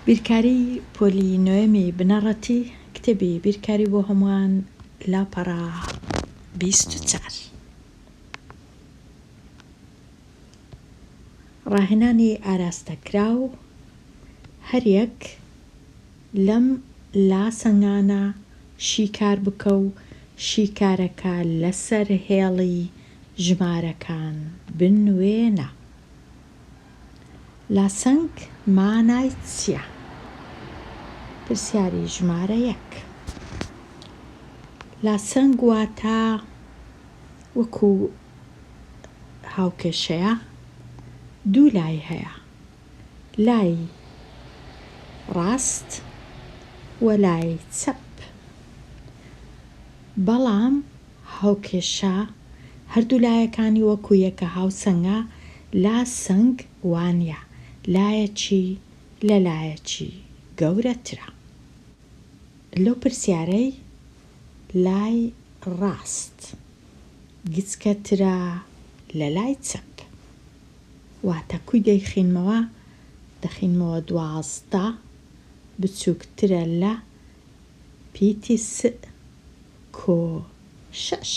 بیرکاری پۆلی نۆیەمی بنەڕەتی، کتێبی بیرکاری بۆ هەمووان، لاپەڕە 24. ڕاهێنانی ئاراستەکراو، هەریەک لەم لاسەنگانە شیکار بکە و شیکارەکە لەسەر هێڵی ژمارەکان بنوێنە. لاسەنگ مانای چیە؟ پرسیاری ژمارە یەک. لاسەنگ واتە وەکو هاوکێشەیە دوو لای هەیە لای ڕاست و لای چەپ بەڵام هاوکێشە هەردوو لایەکانی وەکو یەکە هاوسەنگە لا سەنگ وانیە لایەکی لە لایەکی گەورەترە. لەو پرسیارەی لای ڕاست گچکەترە لە لای چەپ واتە کوی دەیخینمەوە دەخینمەوە 12 بچوکترە لە پیتی س کۆ شەش.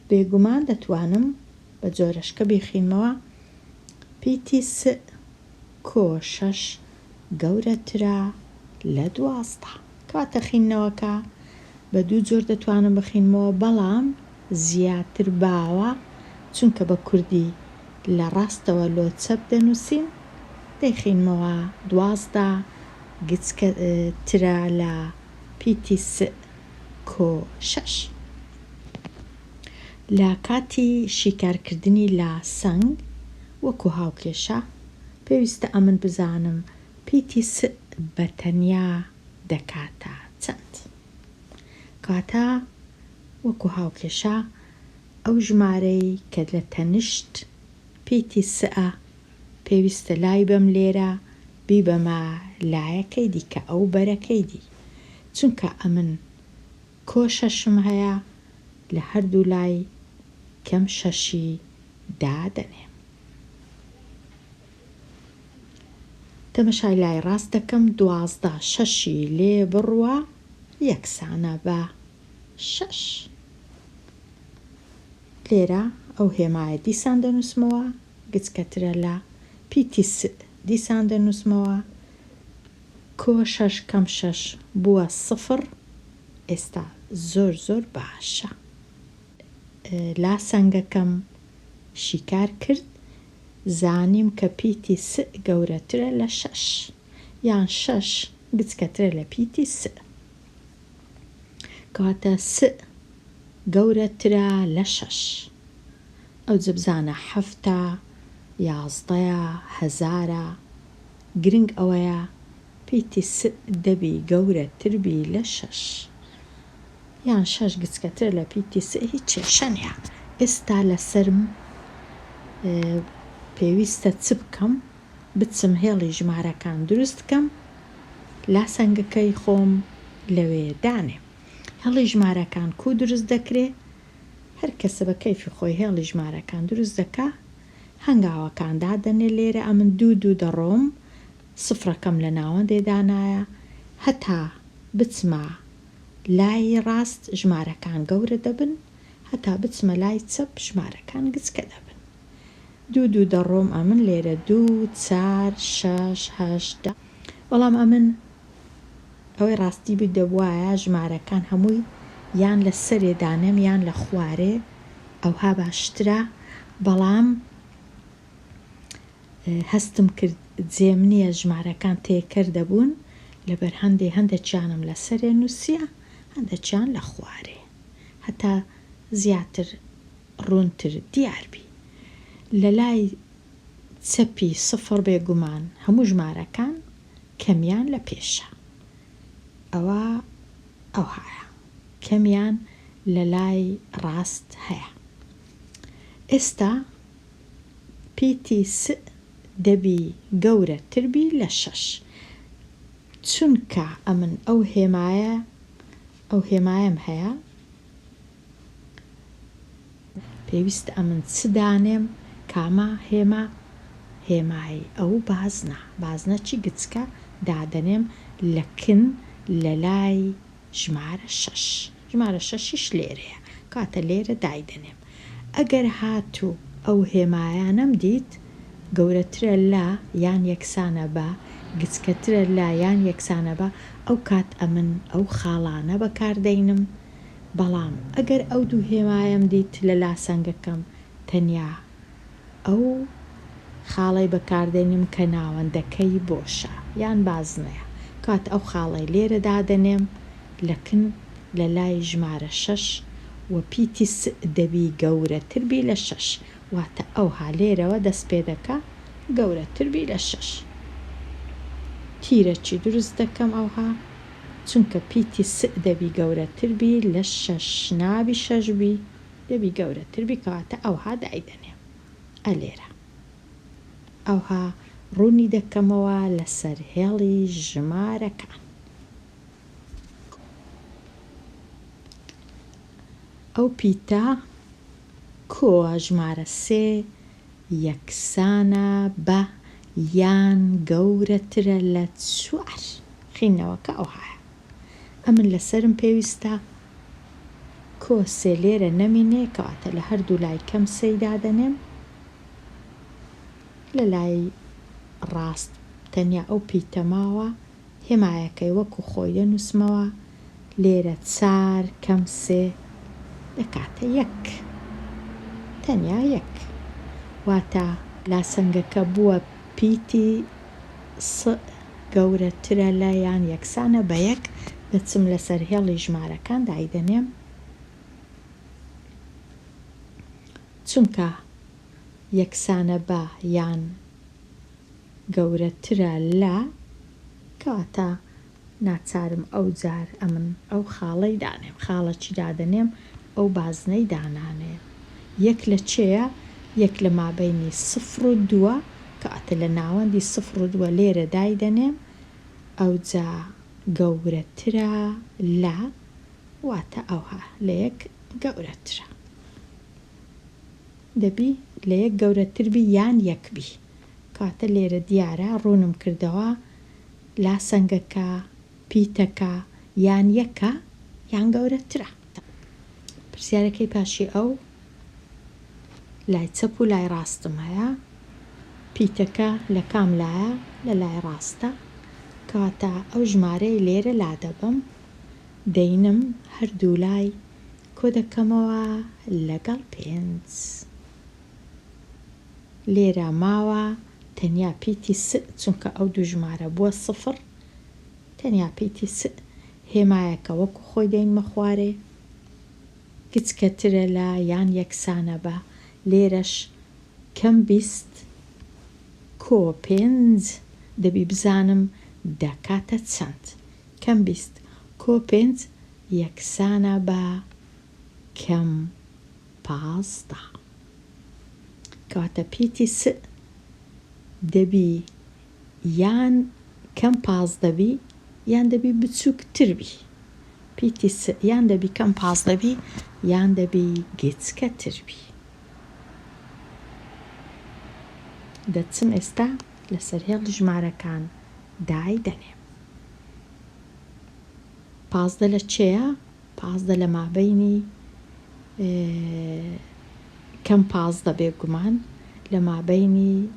بێگومان دەتوانم بە جۆرەشکە بیخینمەوە، پیتی س کۆ شەش گەورەترە لە 12. کەواتە خینەوەکە بە دوو جۆر دەتوانم بخینمەوە، بەڵام زیاتر باوە چونکە بە کوردی لە ڕاستەوە لۆ چەپ دەنووسین، دەیخینمەوە 12 گچکەترە لە پیتی س کۆ شەش. لە کاتی شیکارکردنی لاسەنگ وەکو هاوکێشە، پێویستە ئەمن بزانم پیتی س بە تەنیا دەکاتە چەند. کەواتە وەکو هاوکێشە ئەو ژمارەی کە لە تەنشت پیتی س'ە پێویستە لای بەم لێرە بیبەمە لایەکەی دیکە ئەو بەرەکەی دی چونکە ئەمن کۆ شەشم هەیە لە هەردوو لای کەم شەشی دادەنێم. تەمەشای لای ڕاست دەکەم 12 شەشی لێ بڕوا یەکسانە بە شەش. لێرە ئەو هێمایە دیسان دەنووسمەوە گچکەترە لە پیتی س دیسان دەنووسمەوە کۆ شەش کەم شەش بووە سفڕ ئێستا زۆر زۆر باشە لاسەنگەکەم شیکار کرد زانیم کە پیتی س گەورەترە لە شەش یان شەش گچکەترە لە پیتی س کەواتە س گەورەترە لە شەش ئەوجە بزانە حەفتە یازدەیە هەزارە گرنگ ئەوەیە پیتی س دەبی گەورەتر بی لە شەش یان شەش گچکەترە لە پیتی س هیچ کێشە نیە ئێستا لەسەرم پێویستە چ بکەم بچم هێڵی ژمارەکان دروست کەم لاسەنگەکەی خۆم لەوێ دانێم هێڵی ژمارەکان کوو دروست دەکرێ هەر کەسە بە کەیفی خۆی هێڵی ژمارەکان دروست دەکا هەنگاوەکان دادەنێ لێرە ئەمن دوو دوو دەڕۆم سفرەکەم لە ناوەندێ دانایە هەتا بچمە لای ڕاست ژمارەکان گەورە دەبن هەتا بچمە لای چەپ ژمارەکان گچکە دەبن دوو دوو دەڕۆم ئەمن لێرە دوو چار شەش هەشت دە بەڵام ئەمن ئەوەی ڕاستی بیت دەبوایە ژمارەکان هەمووی یان لە سەرێ دانێم یان لە خوارێ ئەوها باشترە بەڵام هەستم کرد جێم نییە ژمارەکان تێکەر دەبوون لەبەر هەندێ هەندەکیانم لە سەرێ نووسیە هەندەکیان لە خوارێ هەتا زیاتر ڕوونتر دیار بی لە لای چەپی سفڕ بێگومان هەموو ژمارەکان کەمیان لە پێشە ئەوە ئەوهایە کەمیان لە لای ڕاست هەیە ئێستا پیتی س دەبی گەورە تر بی لە شەش چونکە ئەمن ئەو هێمایە ئەو هێمایەم هەیە پێویستە ئەمن چ دانێم کامە هێما؟ هێمای ئەو بازنە، بازنە چی گچکە، دادەنێم لە کن لە لای ژمارە شەش، ژمارە شەشیش لێرەیە، کەواتە لێرە دایدەنێم. ئەگەر هاتوو ئەو هێمایانەم دیت، گەورەترە لە یان یەکسانە بە، گچکەترە لە یان یەکسانە بە، ئەو کات ئەمن ئەو خاڵانە بەکار دەینم، بەڵام ئەگەر ئەو دوو هێمایەم دیت لە لاسەنگەکەم تەنیا ئەو خاڵەی بەکاردێنم کە ناوەندەکەی بۆشە یان بازنەیە کات ئەو خاڵەی لێرە دادەنێم لە کن لە لای ژمارە شەش وە پیتی س دەبی گەورەتر بی لە شەش واتە ئەوها لێرەوە دەست پێدەکا گەورەتر بی لە شەش تیرەکی دروست دەکەم ئەوها چونکە پیتی س دەبی گەورەتر بی لە شەش نابی شەش بی دەبی گەورەتر بی کەواتە ئەوها دایدەنێم ئە لێرە ئەوها ڕوونی دەکەمەوە لەسەر هێڵی ژمارەکان. ئەو پیتە کۆە ژمارە سێ یەکسانە بە یان گەورەترە لە چوار خینەوەکە ئەوهایە. ئەمن لەسەرم پێویستە کۆ سێ لێرە نەمینێ کەواتە لە هەردوو لای کەم سێی دادەنێم لە لای ڕاست تەنیا ئەو پیتە ماوە هێمایەکەی وەکو خۆی دەنووسمەوە لێرە چار کەم سێ دەکاتە یەک تەنیا یەک واتە لاسەنگەکە بووە پیتی س گەورەترە لە یان یەکسانە بە یەک، دەچم لەسەر هێڵی ژمارەکان دایدەنێم، چونکە یەکسانە بە یان گەورەترە لە، کەواتە ناچارم ئەو جار ئەمن ئەو خاڵەی دانێم، خاڵەکی دادەنێم ئەو بازنەی دانانێم. یەک لە چێیە؟ یەک لە مابەینی سفر و دووە، کەواتە لە ناوەندی سفر و دووە لێرە دایدەنێم، ئەوجا گەورەترە لە، واتە ئەوها لە یەک گەورەترە. دەبی لە یەک گەورەتر بی یان یەک بی. کەواتە لێرە دیارە ڕوونم کردەوە لاسەنگەکە، پیتەکە، یان یەکە یان گەورەترە. پرسیارەکەی پاشی ئەو لای چەپ و لای ڕاستم هەیە. پیتەکە لە کام لایە؟ لە لای ڕاستە. کەواتە ئەو ژمارەی لێرە لادەبەم دەینم هەردوو لای کۆدەکەمەوە لەگەڵ پێنج. لێرە ماوە تەنیا پیتی س چونکە ئەو دوو ژمارە بووە سفر تەنیا پیتی س هێمایەکە وەکو خۆی دەینمە خوارێ گچکەترە لە یان یەکسانە بە لێرەش کەم 20 کۆ پێنج دەبی بزانم دەکاتە چەند کەم 20 کۆ پێنج یەکسانە بە کەم 15. کەواتە پیتی س دەبی یان کەم 15 بی یان دەبی بچووکتر بی. پیتی س یان دەبی کەم 15 بی یان دەبی گچکەتر بی. دەچم ئێستا لەسەر هێڵی ژمارەکان دایدەنێم. 15 لە چێیە؟ 15 لە مابەینی کەم 15 بێگومان لە مابەینی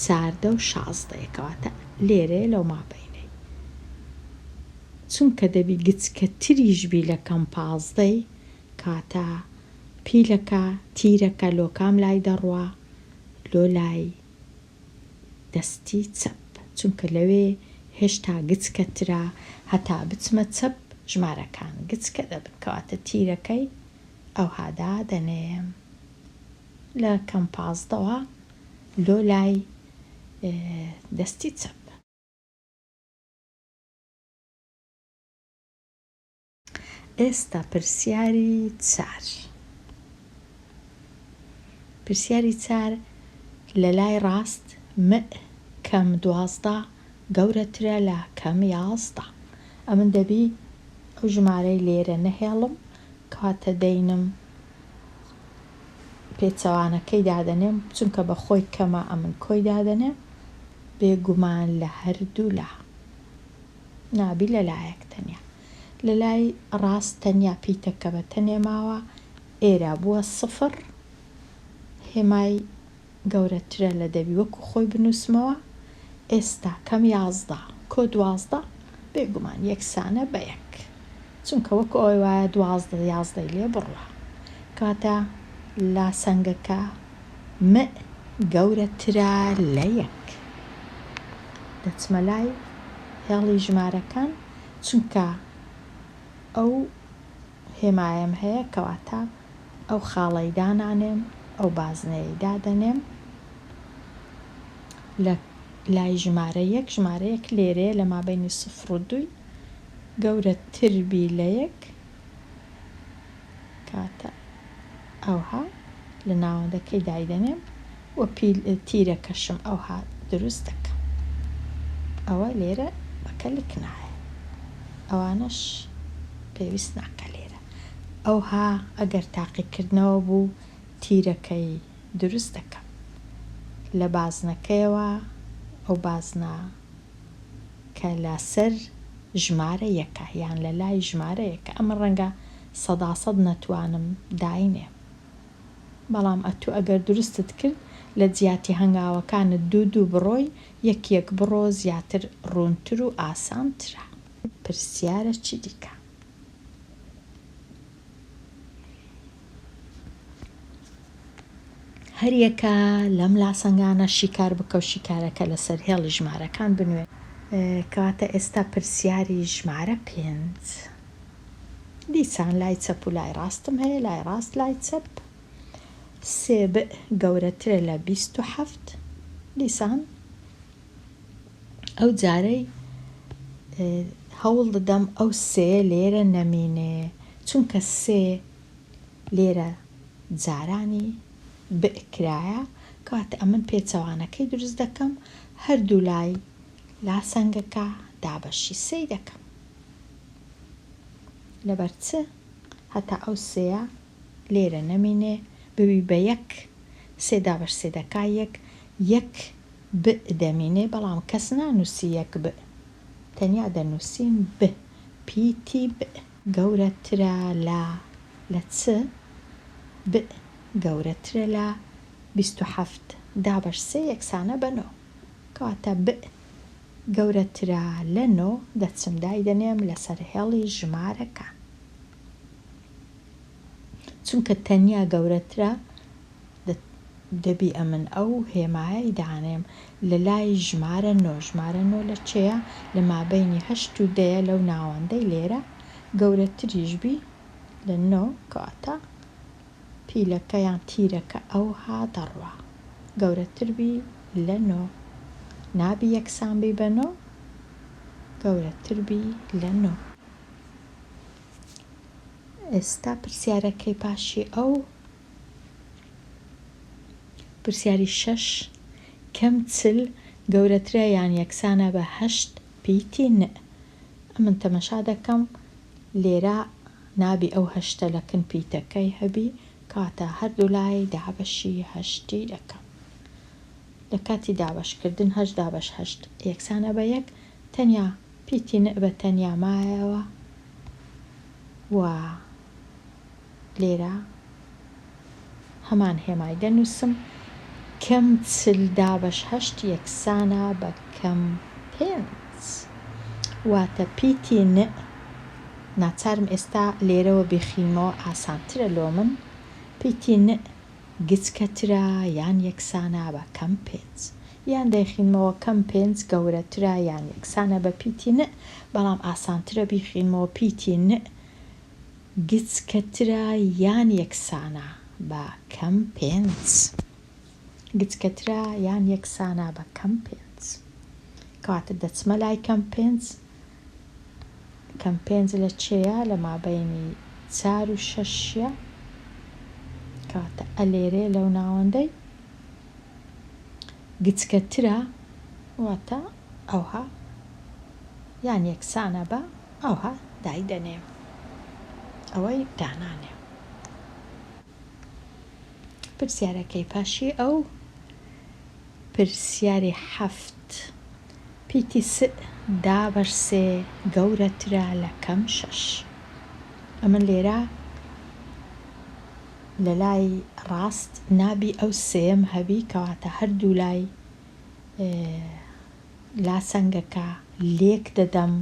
چاردە و شازدەیە کەواتە لێرەیە لەو مابەینەی چونکە دەبی گچکەتریش بی لە کەم پازدەی کاتە پیلەکە تیرەکە لۆ کام لای دەڕوا لۆ لای دەستی چەپ چونکە لەوێ هێشتا گچکەترە هەتا بچمە چەپ ژمارەکان گچکە دەبن کەواتە تیرەکەی ئەوها دادەنێم لە کەم پازدەوە لۆ لای دەستی چەپ. ئێستا پرسیاری چار. پرسیاری چار لە لای ڕاست مئ کەم 12 گەورەترە لە کەم 11. ئەمن دەبی ئەو ژمارەی لێرە نەهێڵم کەواتە دەینم. پێچەوانەکەی دادەنێم چونکە بە خۆی کەمە ئەمن کۆی دادەنێم بێگومان لە هەردوو لا نابی لە لایەک تەنیا لە لای ڕاست تەنیا پیتەکە بە تەنێ ماوە ئێرە بووە سفر هێمای گەورەترە لە دەبی وەکو خۆی بنووسمەوە ئێستا کەم 11 کۆ 12 بێگومان یەکسانە بە یەک چونکە وەکو ئەوەی وایە 12 یازدەی لێ بڕوا کەواتە لاسەنگەکە م گەورەترە لە یەک. دەچمە لای هێڵی ژمارەکان چونکە ئەو هێمایەم هەیە کەواتە ئەو خاڵەی دانانێم ئەو بازنەیەی دادەنێم لە لای ژمارە یەک ژمارە یەک لێرەیە لە مابەینی سفر و دووی گەورەتر بی لە یەک کاتە ئەوها لە ناوەندەکەی دایدەنێم و تیرەکەشم ئەوها دروست دەکەم ئەوە لێرە بە کەلک نایە ئەوانەش پێویست ناکە لێرە ئەوها ئەگەر تاقیکردنەوە بوو تیرەکەی دروست دەکەم لە بازنەکەیەوە ئەو بازنە کە لە سەر ژمارە یەکە یان لە لای ژمارە یەکە ئەمن ڕەنگە سەداسەد نەتوانم داینێم بەڵام ئەتوو ئەگەر دروستت کرد لە جیاتی هەنگاوەکانت دوو دوو بڕۆی یەک یەک بڕۆ زیاتر ڕوونتر و ئاسانترە. پرسیارە چی دیکە؟ هەریەکە لەم لاسەنگانە شیکار بکە و شیکارەکە لەسەر هێڵی ژمارەکان بنوێ. کەواتە ئێستا پرسیاری ژمارە پێنج. دیسان لای چەپ و لای ڕاستم هەیە، لای ڕاست لای چەپ. سێ ب گەورەترە لە 27. دیسان ئەو جارەی هەوڵ دەدەم ئەو سێیە لێرە نەمینێ، چونکە سێ لێرە جارانی ب کرایە، کەواتە ئەمن پێچەوانەکەی دروست دەکەم، هەردوو لای لاسەنگەکە دابەشی سێی دەکەم. لەبەر چ؟ هەتا ئەو سێیە لێرە نەمینێ، ببی بە یەک، سێ دابەش سێ دەکا یەک، یەک ب دەمینێ، بەڵام کەس نانووسی یەک ب، تەنیا دەنووسین ب، پیتی ب. گەورەترە لە لە چ؟ ب گەورەترە لە 27 دابەش سێ یەکسانە بە نۆ. کەواتە ب گەورەترە لە نۆ دەچم دایدەنێم لەسەر هێڵی ژمارەکان. چونکە تەنیا گەورەترە دەبی ئەمن ئەو هێمایەی دانێم لە لای ژمارە نۆ، ژمارە نۆ لە چێیە؟ لە مابەینی هەشت و دەیە لەو ناوەندەی لێرە گەورەتریش بی لە نۆ کەواتە پیلەکە یان تیرەکە ئەوها دەڕوا گەورەتر بی لە نۆ نابی یەکسان بی بە نۆ گەورەتر بی لە نۆ. ئێستا پرسیارەکەی پاشی ئەو پرسیاری شەش، کەم 40 گەورەترە یان یەکسانە بە هەشت پیتی ن؟ ئەمن تەمەشا دەکەم لێرە نابی ئەو هەشتە لە کن پیتەکەی هەبی کەواتە هەردوو لای دابەشی هەشتی دەکەم لە کاتی دابەشکردن هەشت دابەش هەشت یەکسانە بە یەک تەنیا پیتی ن بە تەنیا مایەوە و لێرە هەمان هێمای دەنووسم، کەم 40 دابەش هەشت یەکسانە بە کەم پێنج. واتە پیتی ن ناچارم ئێستا لێرەوە بیخینمەوە ئاسانترە لۆ من، پیتی ن گچکەترە یان یەکسانە بە کەم پێنج. یان دەیخینمەوە کەم پێنج گەورەترە یان یەکسانە بە پیتی ن، بەڵام ئاسانترە بیخینمەوە پیتی ن گچکەترە یان یەکسانە بە کەم پێنج. گچکەترە یان یەکسانە بە کەم پێنج. کەواتە دەچمە لای کەم پێنج. کەم پێنج لە چێیە؟ لە مابەینی چار و شەشیە. کەواتە ئەلێرێ لەو ناوەندەی گچکەترە واتە ئەوها یان یەکسانە بە ئەوها دایدەنێم ئەوەی دانانێم. پرسیارەکەی پاشی ئەو پرسیاری حەفت پیتی س دابەش سێ گەورەترە لە کەم شەش. ئەمن لێرە لە لای ڕاست نابی ئەو سێیەم هەبی کەواتە هەردوو لای لاسەنگەکە لێک دەدەم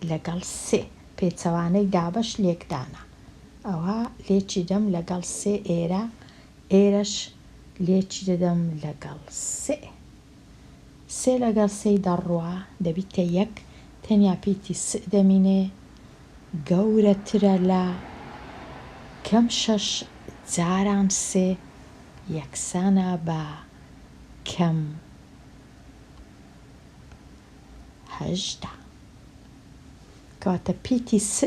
لەگەڵ سێ پێچەوانەی دابەش لێکدانە ئەوها لێکی دەم لەگەڵ سێ ئێرە ئێرەش لێکی دەدەم لەگەڵ سێ. سێ لەگەڵ سێی دەڕوا دەبیتە یەک تەنیا پیتی س دەمینێ گەورەترە لە کەم شەش جاران سێ یەکسانە بە کەم 18. کەواتە پیتی س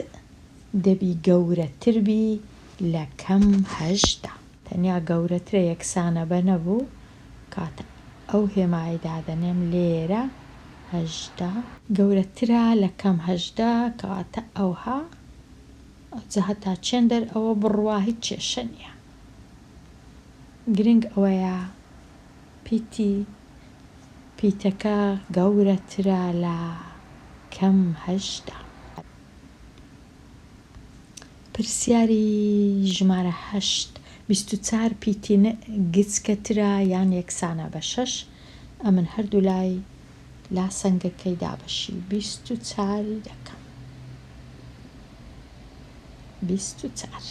دەبی گەورەتر بی لە کەم 18. تەنیا گەورەترە یەکسانە بە نەبوو کەواتە ئەو هێمایەی دادەنێم لێرە 18. گەورەترە لە کەم 18 کەواتە ئەوها ئەوجا هەتا چێندەر ئەوە بڕوا هیچ کێشە نییە. گرنگ ئەوەیە پیتی پیتەکە گەورەترە لە کەم 18. پرسیاری ژمارە هەشت، 24 پیتی ن گچکەترە یان یەکسانە بە شەش؟ ئەمن هەردوو لای لاسەنگەکەی دابەشی 24 ی دەکەم. 24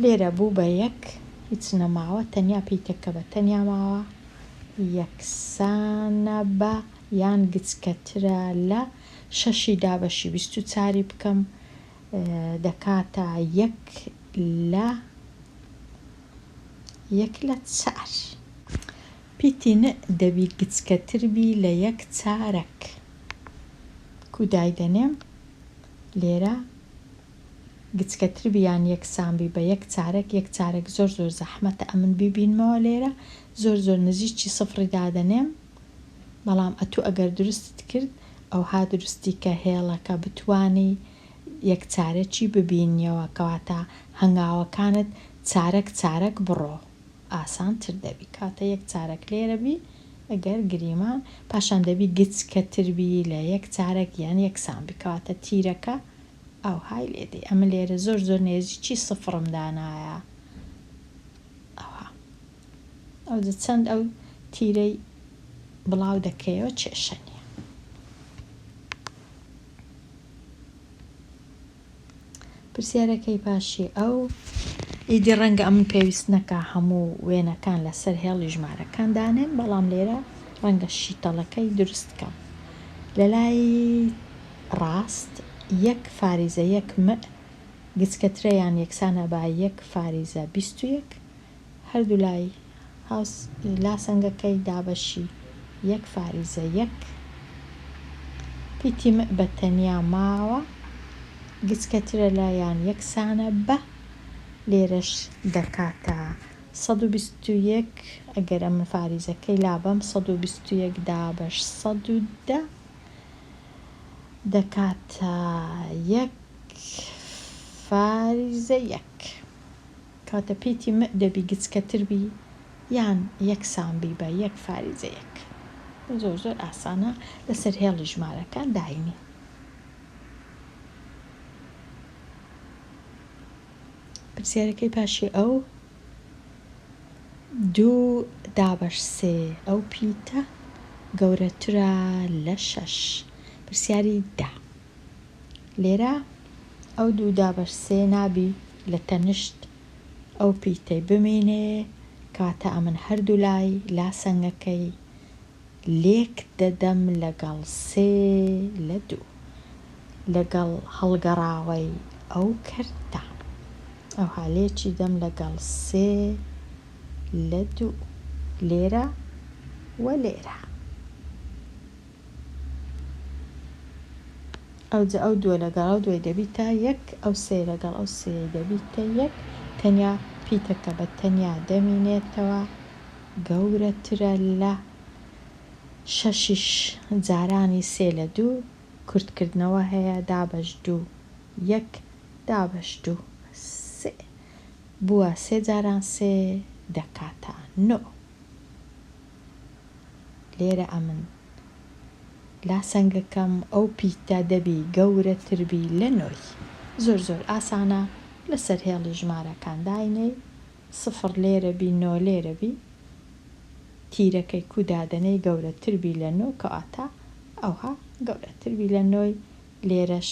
لێرە بوو بە یەک، هیچ نەماوە، تەنیا پیتەکە بە تەنیا ماوە، یەکسانە بە یان گچکەترە لە شەشی دابەشی 24 ی بکەم دەکاتە یەک لە یەک لە چار. پیتی ن دەبی گچکەتر بی لە یەک چارەک. کو دایدەنێم لێرە گچکەتر بی یان یەکسان بی بە یەک چارەک، یەک چارەک زۆر زۆر زەحمەتە ئەمن بیبینمەوە لێرە زۆر زۆر نزیکی سفڕی دادەنێم، بەڵام ئەتوو ئەگەر دروستت کرد ئەوها دروستی کە هێڵەکە بتوانی یەک چارەکی ببینیەوە کەواتە هەنگاوەکانت چارەک چارەک بڕۆ ئاسانتر دەبی کاتە یەک چارەک لێرە بی ئەگەر گریمان پاشان دەبی گچکەتر بی لە یەک چارەک یان یەکسان بی کەواتە تیرەکە ئەوهای لێ دێ ئەمن لێرە زۆر زۆر نێزیکی سفڕم دانایە ئەوها ئەوجە چەند ئەو تیرەی بڵاو دەکەیەوە کێشە نییە. پرسیارەکەی پاشی ئەو، ئیدی ڕەنگە ئەمن پێویست نەکا هەموو وێنەکان لەسەر هێڵی ژمارەکان دانێم، بەڵام لێرە ڕەنگە شیتەڵەکەی دروست کەم. لە لای ڕاست یەک فاریزە یەک م گچکەترە یان یەکسانە بە یەک فاریزە 21، هەردوو لای هاوس لاسەنگەکەی دابەشی یەک فاریزە یەک. پیتی م بە تەنیا ماوە، گچکەترە لە یان یەکسانە بە، لێرەش دەکاتە 121، ئەگەر ئەمن فاریزەکەی لابەم 121 دابەش 110 دەکاتە یەک فاریزە یەک. کەواتە پیتی م دەبی گچکەتر بی یان یەکسان بی بە یەک فاریزە یەک. زۆر زۆر ئاسانە لەسەر هێڵی ژمارەکان داینی. پرسیارەکەی پاشی ئەو دوو دابەش سێ ئەو پیتە گەورەترە لە شەش. پرسیاری دە. لێرە ئەو دوو دابەش سێ نابی لە تەنشت ئەو پیتەی بمینێ کەواتە ئەمن هەردوو لای لاسەنگەکەی لێک دەدەم لەگەڵ سێ لە دوو لەگەڵ هەڵگەڕاوەی ئەو کەرتە ئەوها لێکی دەم لەگەڵ سێ لە دوو لێرە و لێرە. ئەوجە ئەو دووە لەگەڵ ئەو دووەی دەبیتە یەک، ئەو سێ لەگەڵ ئەو سێیەی دەبیتە یەک، تەنیا پیتەکە بە تەنیا دەمینێتەوە، گەورەترە لە شەشیش جارانی سێ لە دوو، کورتکردنەوە هەیە دابەش دوو یەک دابەش دوو سێ، بووە سێ جاران سێ. دەکاتە نۆ. لێرە ئەمن لاسەنگەکەم ئەو پیتە دەبی گەورەتر بی لە نۆی. زۆر زۆر ئاسانە لەسەر هێڵی ژمارەکان داینێی سفڕ لێرە بی نۆ لێرە بی تیرەکەی کو دادەنێی گەورەتر بی لە نۆ کەواتە ئەوها گەورەتر بی لە نۆی لێرەش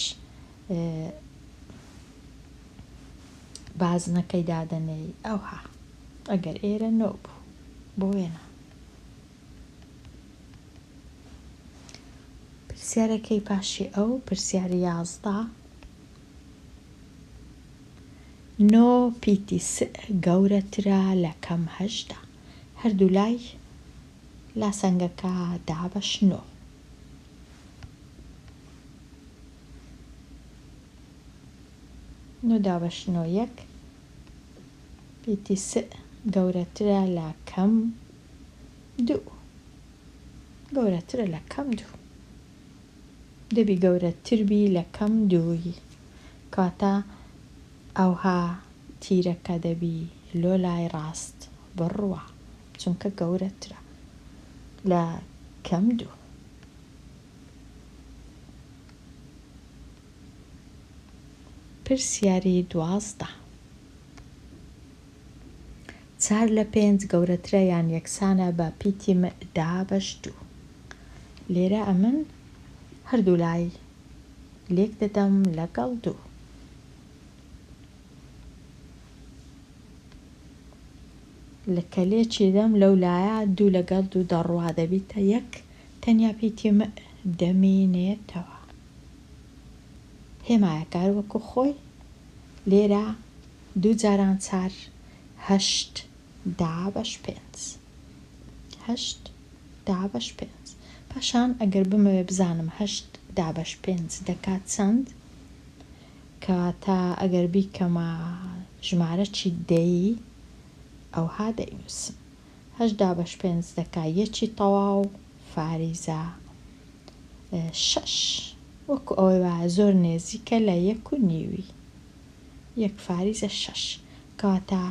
بازنەکەی دادەنێی ئەوها ئەگەر ئێرە نۆ بوو بۆ وێنە. پرسیارەکەی پاشی ئەو پرسیاری 11 نۆ پیتی سئ گەورەترە لە کەم 18 هەردوو لای لاسەنگەکە دابەش نۆ. نۆ دابەش نۆ یەک پیتی سئ گەورەترە لە کەم دوو گەورەترە لە کەم دوو دەبی گەورەتر بی لە کەم دووی کەواتە ئەوها تیرەکە دەبی لۆ لای ڕاست بڕوا چونکە گەورەترە لە کەم دوو. پرسیاری 12. چار لە پێنج گەورەترە یان یەکسانە بە پیتی م دابەش دوو. لێرە ئەمن هەردوو لای لێک دەدەم لەگەڵ دوو. لە کە لێکی دەم لەو لایە دوو لەگەڵ دوو دەڕوا دەبیتە یەک تەنیا پیتی م دەمینێتەوە. هێمایەکە هەر وەکو خۆی لێرە دوو جاران چار هەشت دابەش پێنج هەشت دابەش پێنج پاشان ئەگەر بمەوێ بزانم هەشت دابەش پێنج دەکات چەند کەواتە ئەگەر بیکەمە ژمارەکی دەی ئەوها دەینووسم هەشت دابەش پێنج دەکا یەکی تەواو فاریزە شەش وەکو ئەوەی وایە زۆر نێزیکە لە یەک و نیوی یەک فاریزە شەش کەواتە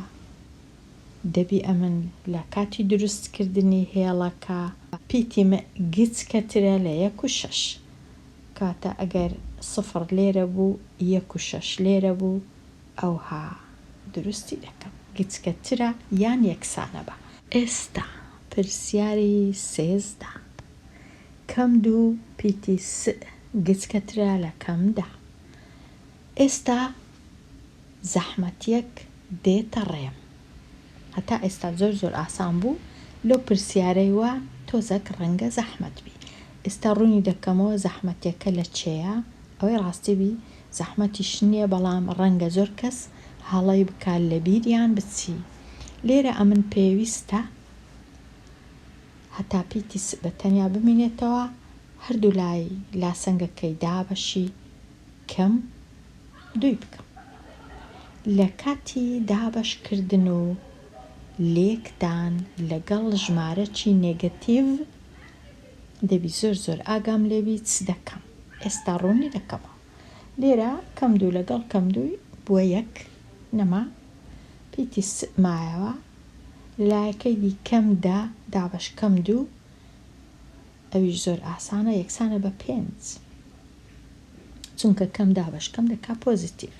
دەبی ئەمن لە کاتی دروست کردنی هێڵەکە پیتی م گچکەترە لە یەک و شەش کەواتە ئەگەر سفڕ لێرە بوو یەک و شەش لێرە بوو ئەوها دروستی دەکەم گچکەترە یان یەکسانە بە. ئێستا پرسیاری 13. کەم دوو پیتی س گچکەترە لە کەم دە. ئێستا زەحمەتیەک دێتە ڕێم. هەتا ئێستا زۆر زۆر ئاسان بوو لەو پرسیارەی وا تۆزەک ڕەنگە زەحمەت بی. ئێستا ڕوونی دەکەمەوە زەحمەتیەکە لە چێیە؟ ئەوەی ڕاستی بی زەحمەتیش نییە بەڵام ڕەنگە زۆر کەس هەڵەی بکا لەبیریان بچی. لێرە ئەمن پێویستە هەتا پیتی س بە تەنیا بمینێتەوە هەردوو لای لاسەنگەکەی دابەشی کەم دووی بکەم. لە کاتی دابەش کردن و لێکدان لەگەڵ ژمارەکی نێگەتیڤ دەبی زۆر زۆر ئاگام لێبی چ دەکەم. ئێستا ڕوونی دەکەمەوە. لێرە کەم دوو لەگەڵ کەم دووی بووە یەک نەما پیتی س مایەوە لە لایەکەی دی کەم دە دابەش کەم دوو ئەویش زۆر ئاسانە یەکسانە بە پێنج چونکە کەم دابەش کەم دەکا پۆزیتیڤ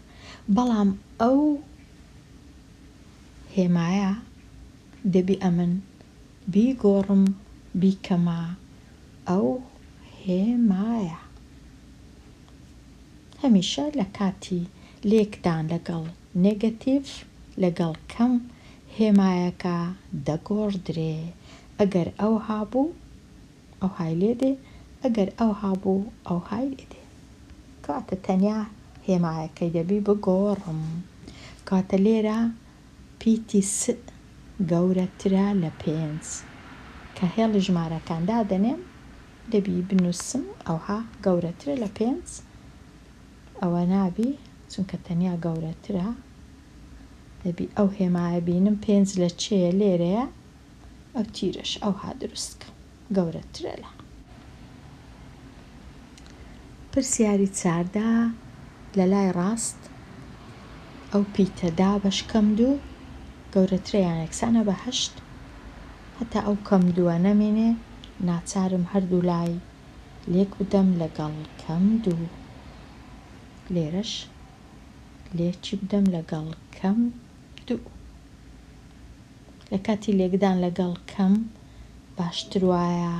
بەڵام ئەو هێمایە دەبی ئەمن بیگۆڕم بیکەمە ئەو هێمایە هەمیشە لە کاتی لێکدان لەگەڵ نێگەتیڤ لەگەڵ کەم هێمایەکە دەگۆڕدرێ ئەگەر ئەوها بوو ئەوهای لێ دێ ئەگەر ئەوها بوو ئەوهای لێ دێ کەواتە تەنیا هێمایەکەی دەبی بگۆڕم کەواتە لێرە پیتی س گەورەترە لە پێنج کە هێڵی ژمارەکان دادەنێم دەبی بنووسم ئەوها گەورەترە لە پێنج ئەوە نابی چونکە تەنیا گەورەترە دەبی ئەو هێمایە بینم پێنج لە چێیە لێرەیە ئەو تیرەش ئەوها دروست کەم گەورەترە لە. پرسیاری 14 لە لای ڕاست ئەو پیتە دابەش کەم دوو. گەورەترە یان یەکسانە بە هەشت. هەتا ئەو کەم دووە نەمێنێ ناچارم هەردوو لای لێک بدەم لەگەڵ کەم دوو. لێرەش لێکی بدەم لەگەڵ کەم دوو. لە کاتی لێکدان لەگەڵ کەم باشتر وایە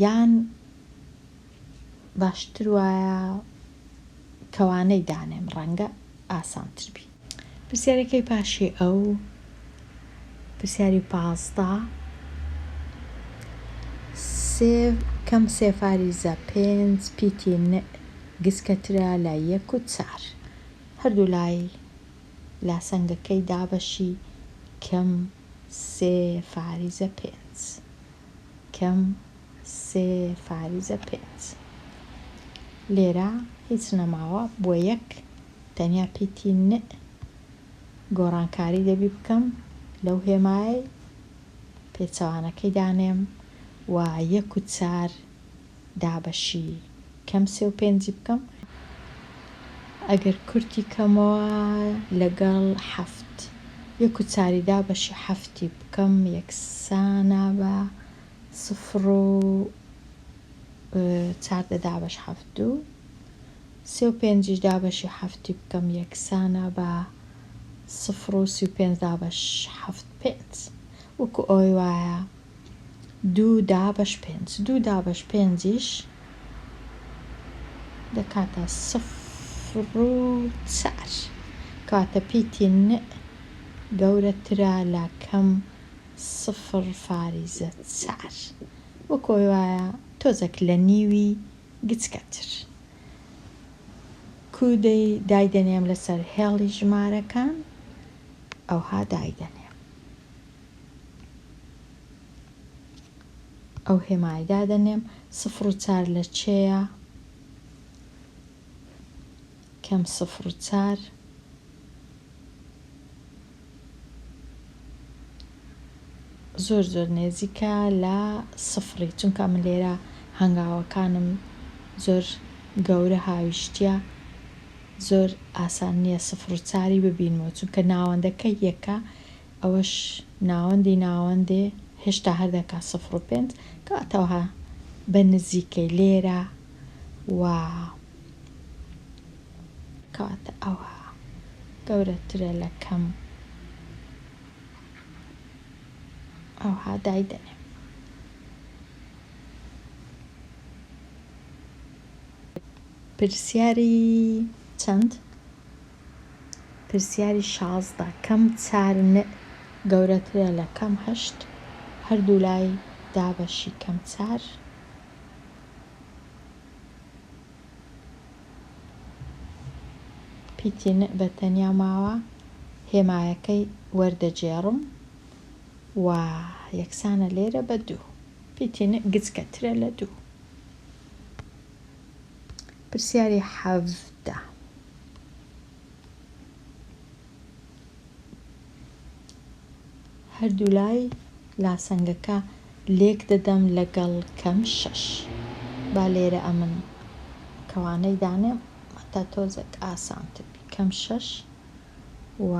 یان باشتر وایە کەوانەی دانێم ڕەنگە ئاسانتر بی. پرسیارەکەی پاشی ئەو پرسیاری 15 سێ کەم سێ فاریزە پێنج پیتی ن گسکەترە لە یەک و چار هەردوو لای لاسەنگەکەی دابەشی کەم سێ فاریزە پێنج کەم سێ فاریزە پێنج لێرە هیچ نەماوە بۆ یەک تەنیا پیتی ن گۆڕانکاری دەبی بکەم لەو هێمایەی پێچەوانەکەی دانێم و یەک و چار دابەشی کەم سێ و پێنجی بکەم. ئەگەر کورتی کەمەوە لەگەڵ حەفت یەک و چاری دابەشی حەفتی بکەم یەکسانە بە سفر و 14 دابەش حەفت دوو سێ و پێنجیش دابەشی حەفتی بکەم یەکسانە بە سفر و 35 دابەش حەفت پێنج وەکو ئەوەی وایە دوو دابەش پێنج دوو دابەش پێنجیش دەکاتە سفر و چار کەواتە پیتی ن گەورەترە لە کەم سفر فاریزە چار وەکو ئەوەی وایە تۆزێک لە نیوی گچکەتر کو دەی دایدەنێم لەسەر هێڵی ژمارەکان ئەوها دایدەنێم. ئەو هێمای دادەنێم سفر و چار لە چێیە کەم سفر و چار زۆر زۆر نێزیکە لە سفری چونکە من لێرە هەنگاوەکانم زۆر گەورە هاویشتە زۆر ئاسان نییە سفر و چاری ببینمەوە چونکە ناوەندەکە یەکە ئەوەش ناوەندی ناوەندێ هێشتا هەر دەکا سفر و پێنج کەواتە وەها بە نزیکەی لێرە و کەواتە ئەوها گەورەترە لە کەم ئەوها دایدەنێم. پرسیاری چەند؟ پرسیاری 16 کەم چار ن گەورەترە لە کەم هەشت هەردوو لای دابەشی کەم چار پیتی ن بە تەنیا ماوە هێمایەکەی وەردەگێڕم و یەکسانە لێرە بە دوو پیتی ن گچکەترە لە دوو. پرسیاری 17 هەردوو لای لاسەنگەکە لێک دەدەم لەگەڵ کەم شەش با لێرە ئەمن کەوانەی دانێم هەتا تۆزێک ئاسانتر بی کەم شەش و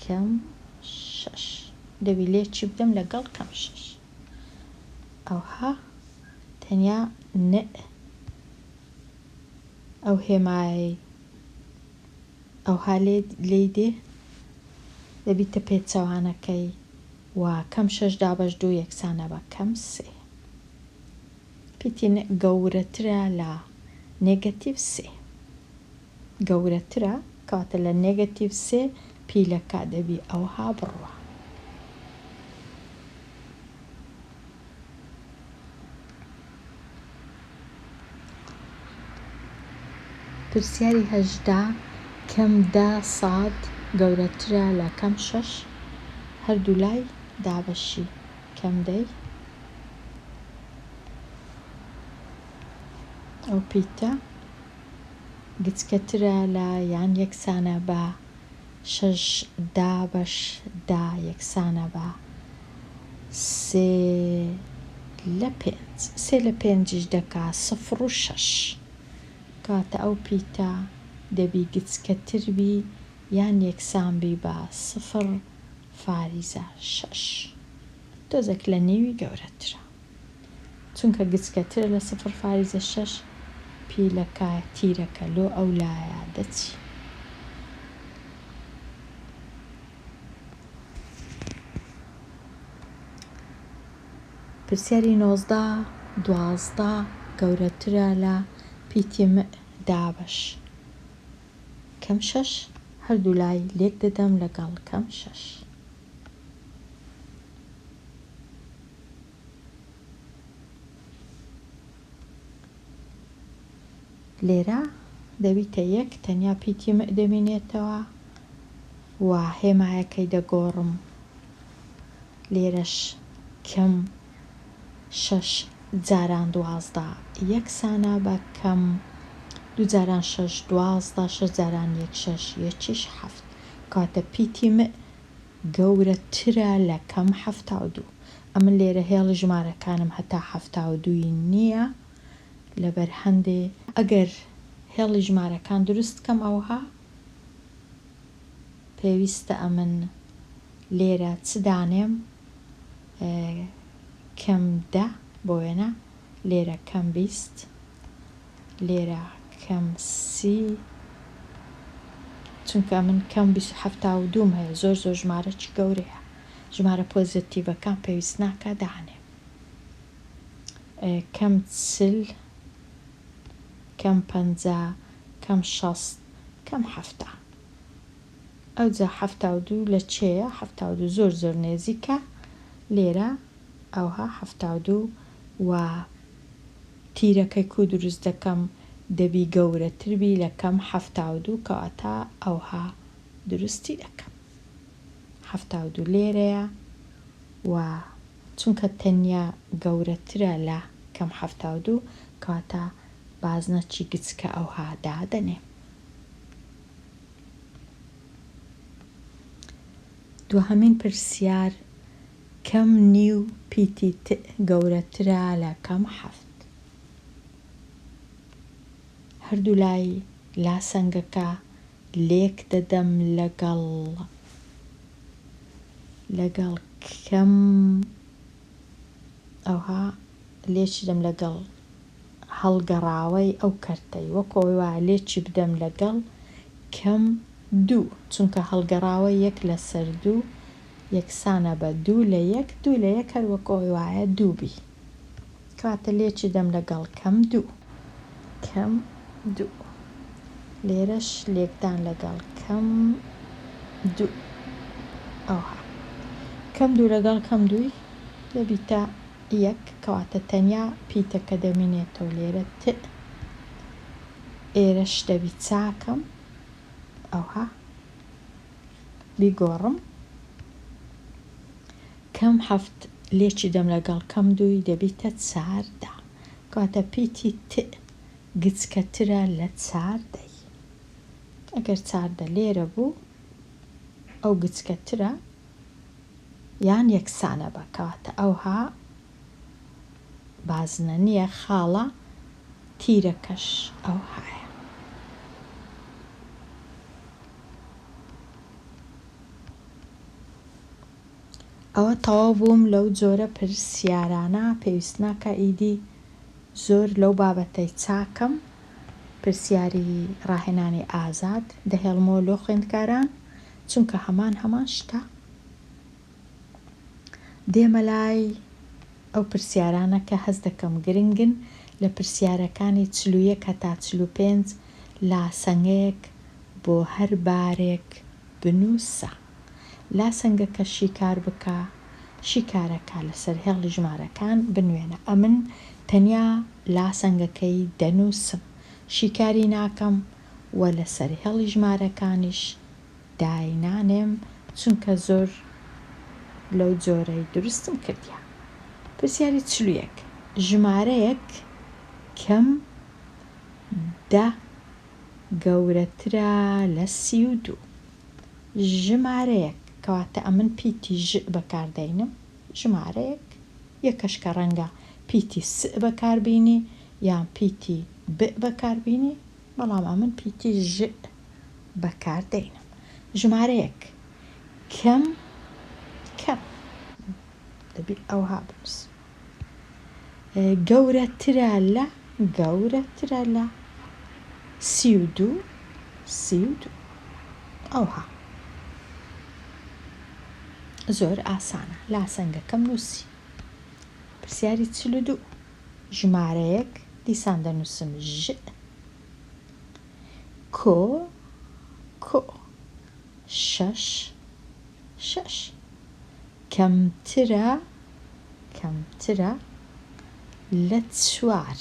کەم شەش دەبی لێکی بدەم لەگەڵ کەم شەش ئەوها تەنیا ن ئەو هێمایەی ئەوها لێی دێ دەبیتە پێچەوانەکەی و کەم شەش دابەش دوو یەکسانە بە کەم سێ. پیتی ن گەورەترە لە نێگەتیڤ سێ. گەورەترە کەواتە لە نێگەتیڤ سێ پیلەکە دەبی ئەوها بڕوا. پرسیاری 18 کەم دە ساد گەورەترە لە کەم شەش هەردوو لای دابەشی کەم دەی ئەو پیتە گچکەترە لە یان یەکسانە بە شەش دابەش دە یەکسانە بە سێ لە پێنج سێ لە پێنجیش دەکا سفر و شەش کەواتە ئەو پیتە دەبی گچکەتر بی. یان یەکسان بی بە سفر فاریزە شەش. تۆزێک لە نیوی گەورەترە. چونکە گچکەترە لە سفر فاریزە شەش، پیلەکە، تیرەکە، لۆ ئەو لایە دەچی. پرسیاری 19، 12 گەورەترە لە پیتی م دابەش کەم شەش، هەردوو لای لێک دەدەم لەگەڵ کەم شەش. لێرە دەبیتە یەک تەنیا پیتی م دەمینێتەوە و هێمایەکەی دەگۆڕم لێرەش کەم شەش جاران 12 یەکسانە بە کەم دوو جاران شەش 12 شەش جاران یەک شەش یەکیش حەفت کەواتە پیتی م گەورەترە لە کەم 72. ئەمن لێرە هێڵی ژمارەکانم هەتا 72ی نییە لەبەر هەندێ ئەگەر هێڵی ژمارەکان دروست کەم ئەوها پێویستە ئەمن لێرە چ دانێم کەم دە بۆ وێنە لێرە کەم 20 لێرە کەم سی چونکە من کەم 72م هەیە زۆر زۆر ژمارەکی گەورەیە ژمارە پۆزەتیڤەکان پێویست ناکا دانێم کەم 40 کەم 50 کەم 60 کەم 70 ئەوجا 72 لە چێیە 72 زۆر زۆر نێزیکە لێرە ئەوها 72 و تیرەکەی کو دروست دەکەم دەبی گەورەتر بی لە کەم 72 کەواتە ئەوها دروستی دەکەم 72 لێرەیە و چونکە تەنیا گەورەترە لە کەم 72 کەواتە بازنەکی گچکە ئەوها دادەنێم. دوهەمین پرسیار کەم نیو پیتی ت گەورەترە لە کەم حەفت. هەردوو لای لاسەنگەکە لێک دەدەم لەگەڵ لەگەڵ کەم ئەوها لێکی دەم لەگەڵ هەڵگەڕاوەی ئەو کەرتەی وەکو ئەوەی وایە لێکی بدەم لەگەڵ کەم دوو چونکە هەڵگەڕاوە یەک لەسەر دوو یەکسانە بە دوو لە یەک دوو لە یەک هەر وەکو ئەوەی وایە دوو بی کەواتە لێکی دەم لەگەڵ کەم دوو کەم دوو لێرەش لێکدان لەگەڵ کەم دوو ئەوها کەم دوو لەگەڵ کەم دووی دەبیتە یەک کەواتە تەنیا پیتەکە دەمینێتەوە لێرە ت ئێرەش دەبی چاکەم ئەوها بیگۆڕم کەم حەفت لێکی دەم لەگەڵ کەم دووی دەبیتە چاردە کەواتە پیتی ت گچکەترە لە چاردەی ئەگەر چاردە لێرە بوو ئەو گچکەترە یان یەکسانە بە کەواتە ئەوها بازنە نییە خاڵە تیرەکەش ئەوهایە. ئەوە تەواو بووم لەو جۆرە پرسیارانە پێویست ناکا ئیدی زۆر لەو بابەتەی چاکەم پرسیاری ڕاهێنانی ئازاد دەهێڵمەوە لۆ خوێندکاران چونکە هەمان هەمان شتە دێمە لای ئەو پرسیارانە کە هەست دەکەم گرنگن لە پرسیارەکانی 41 هەتا 45 لاسەنگەیەک بۆ هەر بارێک بنووسە. لاسەنگەکە شیکار بکە، شیکارەکە لەسەر هێڵی ژمارەکان بنوێنە. ئەمن تەنیا لاسەنگەکەی دەنووسم، شیکاری ناکەم و لەسەر هێڵی ژمارەکانیش داینانێم چونکە زۆر لەو جۆرەی دروستم کردیە. پرسیاری 41 ژمارەیەک کەم دە گەورەترە لە 32. ژمارەیەک کەواتە ئەمن پیتی ژ بەکاردەینم ژمارەیەک یەکەش کە ڕەنگە پیتی س بەکاربینی یان پیتی ب بەکاربینی بەڵام ئەمن پیتی ژ بەکاردەینم. ژمارەیەک کەم کەم دەبی ئەوها بنووسم گەورەترە لە گەورەترە لە 32 32 ئەوها زۆر ئاسانە لاسەنگەکەم نووسی پرسیاری 42 ژمارەیەک دیسان دەنووسم ژ کۆ کۆ شەش شەش کەمترە کەمترە لە چوار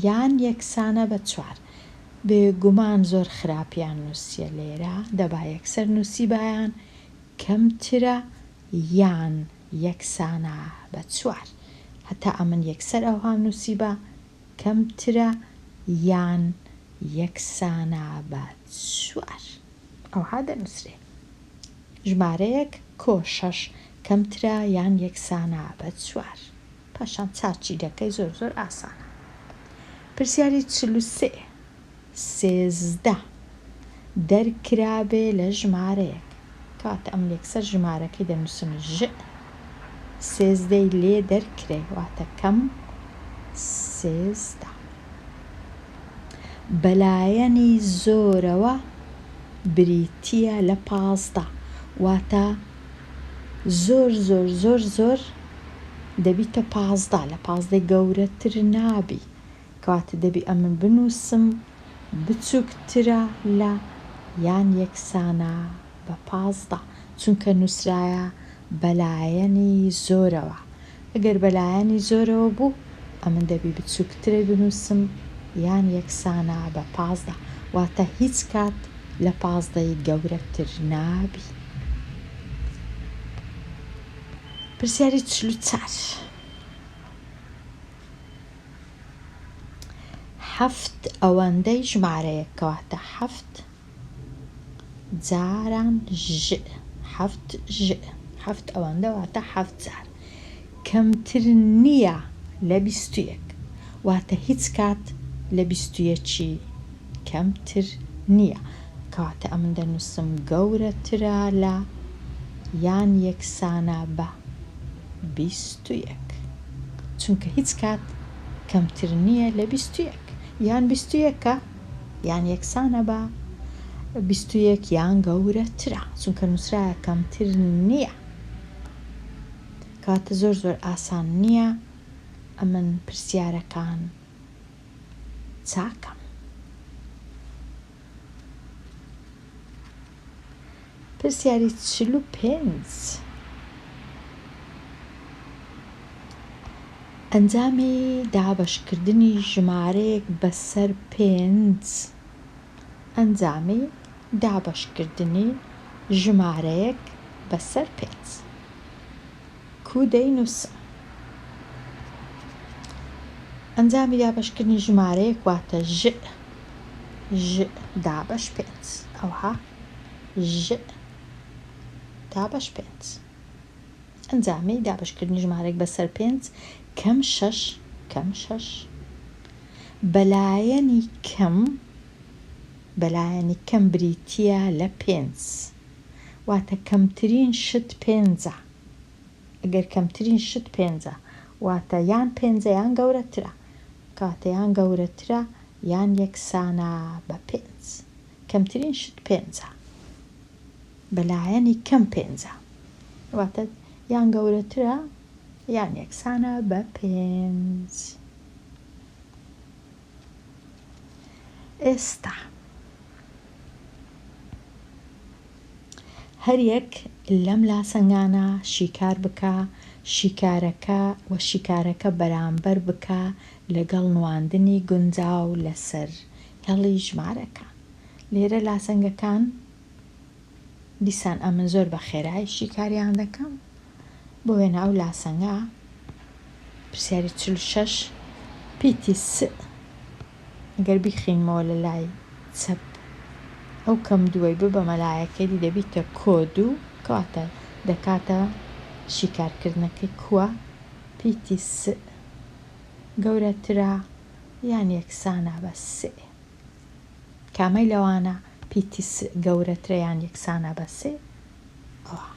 یان یەکسانە بە چوار بێگومان زۆر خراپیان نووسیە لێرە دەبا یەکسەر نووسیبایان کەمترە یان یەکسانە بە چوار هەتا ئەمن یەکسەر ئەوهام نووسیبا کەمترە یان یەکسانە بە چوار. ئەوها دەنووسرێ. ژمارەیەک کۆ شەش کەمترە یان یەکسانە بە چوار. پاشان چاچی دەکەی زۆر زۆر ئاسانە. پرسیاری 43 13 دەرکرابێ لە ژمارەیەک. کەواتە ئەمن یەکسەر ژمارەکەی دەنووسم ژ سێزدەی لێ دەرکرێ واتە کەم 13. بەلایەنی زۆرەوە بریتییە لە 15 واتە زۆر زۆر زۆر زۆر دەبیتە 15 لە پازدەی گەورەتر نابی کەواتە دەبی ئەمن بنووسم بچووکترە لە یان یەکسانە بە 15 چونکە نووسرایە بەلایەنی زۆرەوە ئەگەر بەلایەنی زۆرەوە بوو ئەمن دەبی بچووکترە بنووسم یان یەکسانە بە 15 واتە هیچ کات لە پازدەی گەورەتر نابی. پرسیاری 44 حەفت ئەوەندەی ژمارەیەک کەواتە حەفت جاران ژ حەفت ژ حەفت ئەوەندە واتە حەفت جار کەمتر نییە لە 21 واتە هیچ کات لە 21 کەمتر نییە کەواتە ئەمن دەنووسم گەورەترە لە یان یەکسانە بە 21 چونکە هیچ کات کەمتر نییە لە 21 یان 21 یان یەکسانە بە 21 یان گەورەترە چونکە نووسرایە کەمتر نییە کاتە زۆر زۆر ئاسان نییە ئەمن پرسیارەکان چاکەم. پرسیاری 45 ئەنجامی دابەشکردنی ژمارەیەک بەسەر پێنج ئەنجامی دابەشکردنی ژمارەیەک بەسەر پێنج کو دەینووسم ئەنجامی دابەشکردنی ژمارەیەک واتە ژ ژ دابەش پێنج ئەوها ژ دابەش پێنج ئەنجامی دابەشکردنی ژمارەیەک بەسەر پێنج کەم شەش کەم شەش بەلایەنی کەم بەلایەنی کەم بریتییە لە پێنج واتە کەمترین شت پێنجە ئەگەر کەمترین شت پێنجە واتە یان پێنجە یان گەورەترە کاتە یان گەورەترە یان یەکسانە بە پێنج کەمترین شت پێنجە بەلایەنی کەم پێنجە واتە یان گەورەترە یان یەکسانە بە پێنج ئێستا هەریەک لەم لاسەنگانە شیکار بکە شیکارەکە و شیکارەکە بەرامبەر بکە لەگەڵ نواندنی گونجاو لەسەر هێڵی ژمارەکان لێرە لاسەنگەکان دیسان ئەمن زۆر بە خێرایی شیکاریان دەکەم بۆ وێنە ئەو لاسەنگە پرسیاری 46 پیتی س ئەگەر بیخینمەوە لە لای چەپ ئەو کەم دووەی ببەمە لایەکەی دی دەبیتە کۆ دوو کەواتە دەکاتە شیکارکردنەکەی کووە پیتی س گەورەترە یان یەکسانە بە سێ کامەی لەوانە؟ پیتی س گەورەترە یان یەکسانە بە سێ ئەوە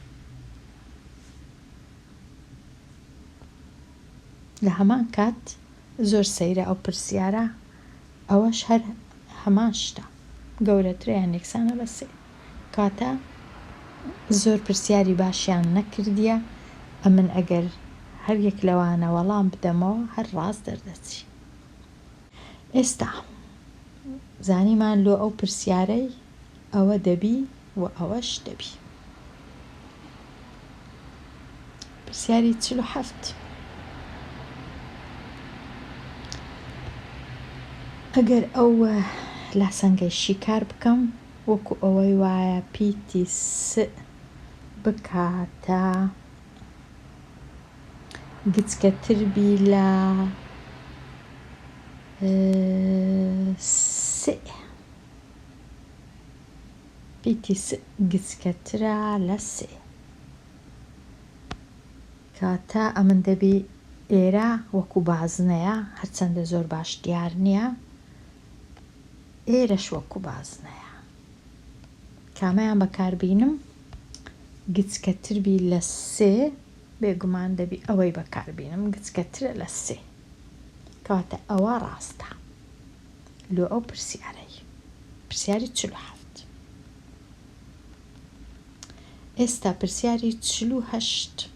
لە هەمان کات زۆر سەیرە ئەو پرسیارە ئەوەش هەر هەمان شتە گەورەترە یان یەکسانە بە سێ کاتە زۆر پرسیاری باشیان نەکردیە ئەمن ئەگەر هەر یەک لەوانە وەڵام بدەمەوە هەر ڕاست دەردەچی. ئێستا زانیمان لۆ ئەو پرسیارەی ئەوە دەبی و ئەوەش دەبی. پرسیاری 47. ئەگەر ئەو لاسەنگەی شیکار بکەم وەکو ئەوەی وایە پیتی س بکاتە گچکەتر بی لە سئ. پیتی سئ گچکەترە لە سێ. کەواتە ئەمن دەبی ئێرە وەکو بازنەیە هەرچەندە زۆر باش دیار نییە ئێرەش وەکو بازنەیە. کامەیان بەکاربینم گچکەتر بی لە سێ بێگومان دەبی ئەوەی بەکاربینم گچکەترە لە سێ کەواتە ئەوە ڕاستە لۆ ئەو پرسیارەی پرسیاری 47 ئێستا پرسیاری 48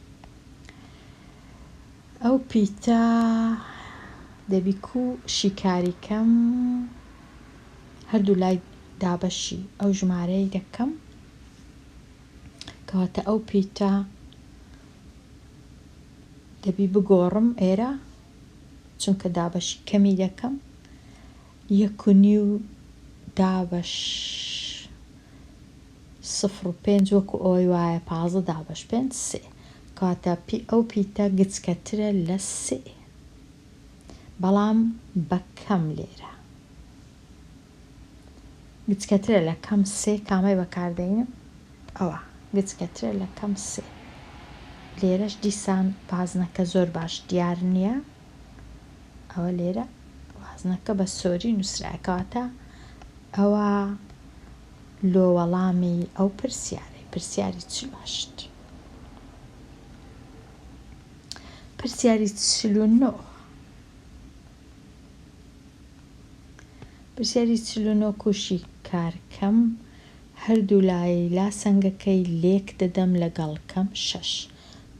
ئەو پیتە دەبی کو شیکاری کەم هەردوو لای دابەشی ئەو ژمارەی دەکەم کەواتە ئەو پیتە دەبی بگۆڕم ئێرە چونکە دابەشی کەمی دەکەم یەک و نیو دابەش سفر و پێنج وەکو ئەوەی وایە 15 دابەش پێنج سێ کەواتە پی ئەو پیتە گچکەترە لە سێ بەڵام بە کەم لێرە گچکەترە لە کەم سێ کامەی بەکاردەینم ئەوە گچکەترە لە کەم سێ لێرەش دیسان بازنەکە زۆر باش دیار نییە ئەوە لێرە بازنەکە بە سۆری نووسرایە کەواتە ئەوە لۆ وەڵامی ئەو پرسیارەی پرسیاری 48 پرسیاری 49 پرسیاری 49 کوشی کارکەم هەردوو لای لاسەنگەکەی لێک دەدەم لەگەڵ کەم شەش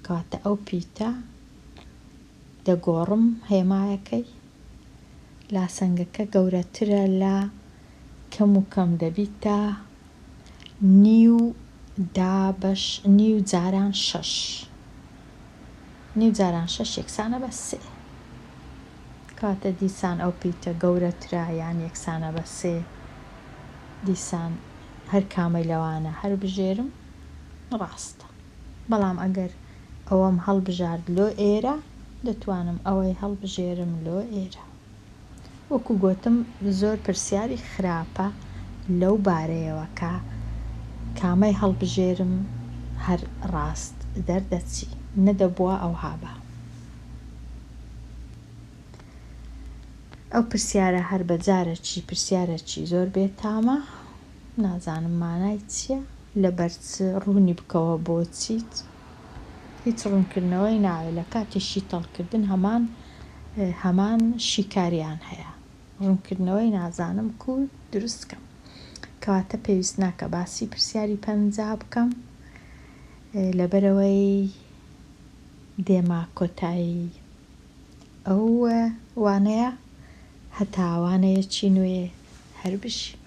کەواتە ئەو پیتە دەگۆڕم هێمایەکەی لاسەنگەکە گەورەترە لە کەم و کەم دەبیتە نیو دابەش نیو جاران شەش نیو جاران شەش یەکسانە بە سێ کەواتە دیسان ئەو پیتە گەورەترە یان یەکسانە بە سێ دیسان هەر کامەی لەوانە هەر بژێرم ڕاستە بەڵام ئەگەر ئەوەم هەڵبژارد لۆ ئێرە دەتوانم ئەوەی هەڵبژێرم لۆ ئێرە وەکو گۆتم زۆر پرسیاری خراپە لەو بارەیەوە کە کامەی هەڵبژێرم هەر ڕاست دەردەچی نەدەبووە ئەوها بە. ئەو پرسیارە هەر بە جارەکی پرسیارەکی زۆر بێتامە نازانم مانای چییە لەبەر چ ڕوونی بکەوە بۆچی هیچ ڕوونکردنەوەی ناوێت لە کاتی شیتەڵکردن هەمان هەمان شیکاریان هەیە ڕوونکردنەوەی نازانم کو دروست کەم کەواتە پێویست ناکە باسی پرسیاری 50 بکەم لەبەرەوەی دێما کۆتایی ئەو وانەیە هەتا وانەیەکی نوێ هەر بژی.